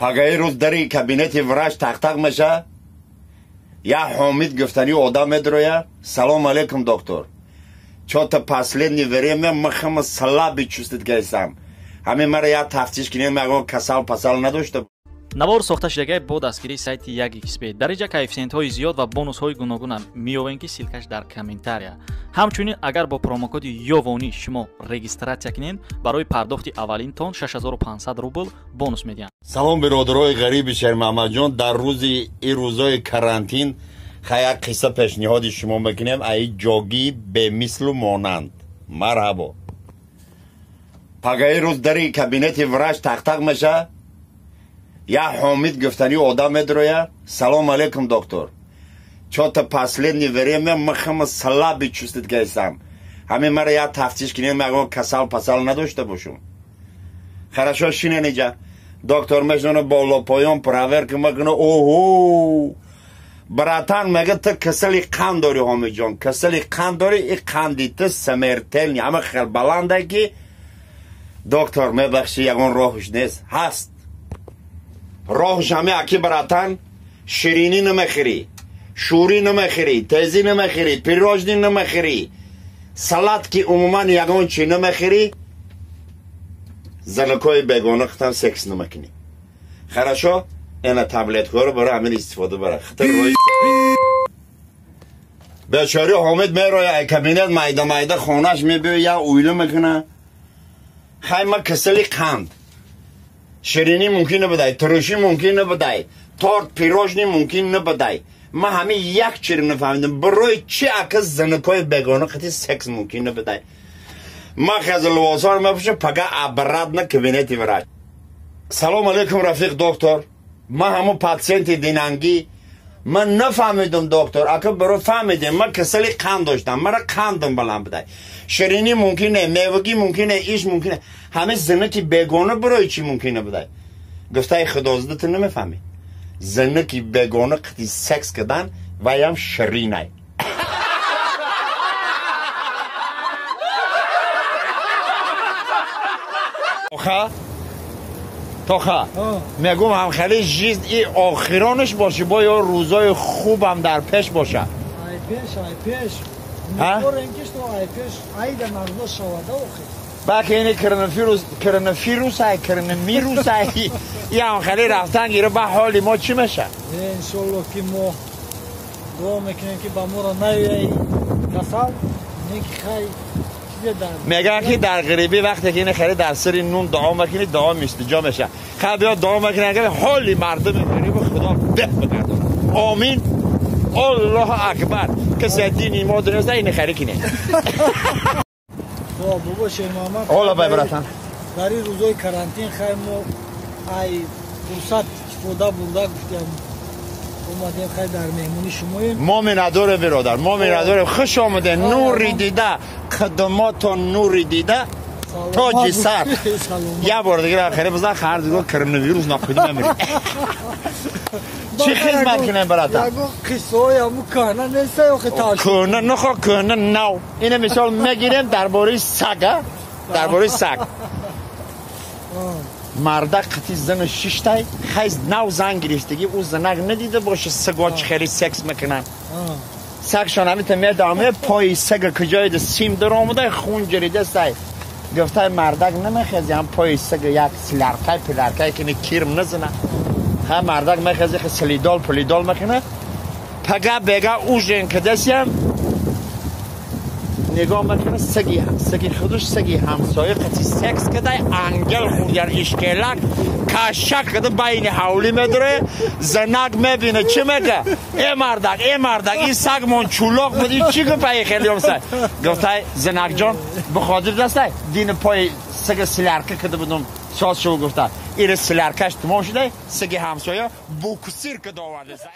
Пагаи рӯз дари кабинети врач тақ-тақ меша, я Ҳомид гуфтани одам медроя. Салом алейкум, доктор. Чё-то последнее время махама слабый чувствовать гайсам. Ҳамин мара я тафтиш кинем, ягон касал пасал надошта. Навор сохта шудагай бо дастгирии сайти 1xb. Дар инҷа коэффисиентҳои зиёд ва бонусҳои гуногунам меёвем, ки ссылкаш дар комментария. Ҳамчунин агар бо промокоди Ёвонӣ шумо регистратсия кунед, барои пардохти аввалинтон 6500 рубл бонус медиҳанд. Салом, биродарои ғариби Шермаҳмадҷон. Дар рӯзи ин рӯзои карантин як қисса пешниҳоди шумо мекунем, аи ҷогии бемислу монанд. Марҳабо. Пагаи рӯз дари кабинети врач тақ-тақ меша, я Ҳомид гуфтани одам медроя. Салом алейкум, доктор. Чё-то последнее время махама слабый чувствовать гайсам. Ҳамин мара я тафтиш кинем, ягон касал пасал надошта бошум. Хорошо, шинен иҷа. Доктор мешнона боло поён проверка мекуна. Оҳо! Братан, мега, ту касали қанд дорӣ, Ҳомидҷон. Касали қанд дорӣ, и қанди ту смертельный. Ҳама хел баланда ки доктор, мебахши, ягон роҳш нест. Ҳаст. Роҳш ҳаме аки, братан, ширинӣ намехӯрӣ, шӯрӣ намехӯрӣ, тезӣ намехӯрӣ, пирожный намехӯрӣ, салат ки умуман ягон чӣ намехӯрӣ, занакҳои бегона хитам секс намекунӣ. Хорошо, эна таблеткаҳоро барои ҳамин истифода бара. Хитар рои бечори Ҳомид мероя ай кабинет, майда майда хонаш мебиё, я уйлу мекуна. Хай, ма касали қанд, ширинӣ мумкин набудай, турушӣ мумкин набудай, торт, пирожный мумкин набудай. Ма ҳамин як чиро нафаҳмидам, барои чи ака занакҳои бегона қати секс мумкин набудай? Ма хез либосҳоро мепӯшам, пага обратно кабинети врач. Салом алейкум, рафиқ доктор. Ма ҳамун патсиенти динангӣ. Ман нафаҳмидам, доктор, ака баро фаҳмидем, ман касали қанд доштам, мара қандам баланд будай. Ширинӣ мумкин не, мевагӣ мумкин не, иш мумкин не. Ҳамин занаки бегона барои чӣ мумкин набудай? Гуфтаи худозда, ту намефаҳмӣ. Занаки бегона қити секс кардан ваям ширинай. Тоха? Тоха, мегум ҳамхели жизнь и охиронаш боши, бо ё рӯзои хубам дар пеш боша. Ай пеш, ай пеш. Умедворем, ки что ай пеш айда нағзо шавада охир. Баки ини коронавирус, коронавирус ай, коронавирус ай. И ҳамхели рафтан гира, ба ҳоли мо чӣ меша? Иншоллоҳ, ки мо дуо мекунем, ки ба моро наёяй касал, не ки хай. Меган ки дар ғарибӣ вақте ки ини хеле дар сари нун дуо мекунӣ, дуо мустиҷо меша. Хай, биё дуо мекунӣ, ки ҳоли мардуми ғариб худо беҳ бигардонад. Омин. Аллоҳу акбар. Касе дини мо донеста ини хеле кине. Бобо Шермаҳмад. Ола бай, братан. Дар ин рӯзои карантин хай мо ай фурсат истифода бурда гуфтем, омадем, хай дар меҳмонӣ шумоем. Мо миннатдорем, биродар, мо миннатдорем. Хуш омадем, нури дида, қадомотон нури дида, тоҷи сар. Як бор дигар хеле бизан, хар дигар коронавирус нақуди намирӣ. Чӣ хизмат кунем, братан? Ягон қиссаҳои ҳамун кӯҳна неста ё хиташ? Кӯҳна нахо, кӯҳна нав. Ина мисол мегирем дар бораи сага, дар бораи саг. Мардак қити зану шиштай, хайз нав зан гирифтагӣ, ӯ занак надида боша саго чӣ хеле секс мекунанд. Сагшон ҳамита медоме, пои сага куҷоида сим даромада, хун ҷаридастай. Гуфтай мардак, намехези ҳам пои сага як силаркай пиларкай кини, кирм назана. Ха, мардак мехези, солидол пулидол мекуна. Пага бега ужин кадасиям, нигоҳ мекуна, саги худаш саги ҳамсоя қати секс кадай, ангел хӯрдян, ишкелак кашак када байни ҳавлӣ медуре. Занак мебина, чӣ мега? Э мардак, э мардак, ин сагмон чулоқ буд, ин чӣ гуфтай хелиёмсай? Гуфтай занакҷон, бихотир дастай дини пои сага силярка када будум, соз шув. Гуфта ира силяркаш тамом шудай, саги ҳамсоя буксир када овардасай.